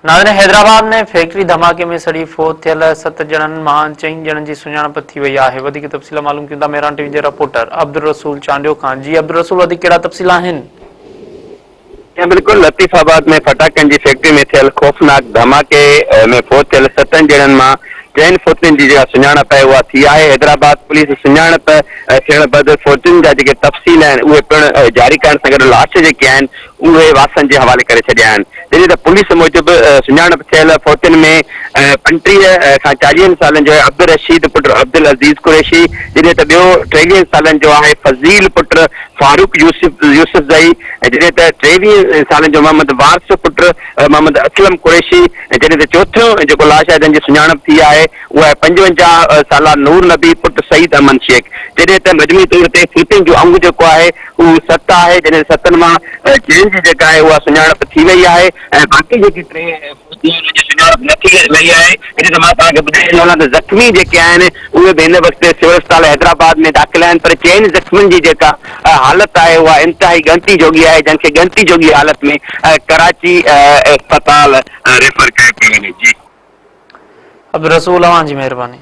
ناظرين حيدرآباد ۾ فيڪٽري ڌماڪي ۾ سڙي فوت ٿيل ست ڄڻن مان چئن ڄڻن جي سڃاڻپ ٿي وئي آهي وڌيڪ تفصيل معلوم ڪيون ٿا مهراڻ ٽي وي جي رپورٽر عبدالرسول چانڊيو کان جي عبدالرسول وڌيڪ ڪهڙا تفصيل آهن. جي بلڪل لطيف آباد ۾ ڦٽاڪن جي فيڪٽري ۾ ٿيل خوفناڪ ڌماڪي ۾ فوت ٿيل ستن ڄڻن مان چئن فوتين جي جيڪا سڃاڻپ آهي اها ٿي آهي حيدرآباد پوليس سڃاڻپ ٿيڻ بعد فوتين جا جيڪي تفصيل آهن اهي پڻ جاري ڪرڻ سان گڏ لاش جيڪي آهن اهي وارثن جي حوالي ڪري ڇڏيا آهن. جڏهن ته پوليس موجب سڃاڻپ ٿيل فوتين ۾ 35 کان چاليهن سالن جو عبدالرشيد پٽ عبدالعزيز قريشي، جڏهن ته ٻيو ٽيويهن سالن جو آهي فضيل پٽ فاروق يوسف يوسفزئي، جڏهن ته ٽيويهن سالن جو محمد وارث پٽ محمد اسلم قريشي ۽ جڏهن ته چوٿون جيڪو لاش آهي جنهن جي سڃاڻپ ٿي آهي اهو آهي 55 سالا نور نبي پٽ سعيد احمد شيخ. جڏهن ته مجموعي طور تي فوتين جو انگ جيڪو آهي اهو ست آهي، جڏهن ستن مان چئن جي جيڪا آهي اها سڃاڻپ ٿي وئي آهي ۽ باقي جيڪي ٽي فوتي آهن انهن جي سڃاڻپ نه ٿي وئي آهي. جڏهن ته مان توهان کي ٻڌائي ڏيان ته زخمي جيڪي آهن اهي به هن وقت سول اسپتال حيدرآباد ۾ داخل آهن پر چئن زخمين جي جيڪا حالت آهي اها انتهائي ڳڻتي جوڳي آهي جن کي ڳڻتي جوڳي حالت ۾ ڪراچي اسپتال ريفر ڪيو پيو وڃي. جي. عبدالرسول اوهان جي مهرباني.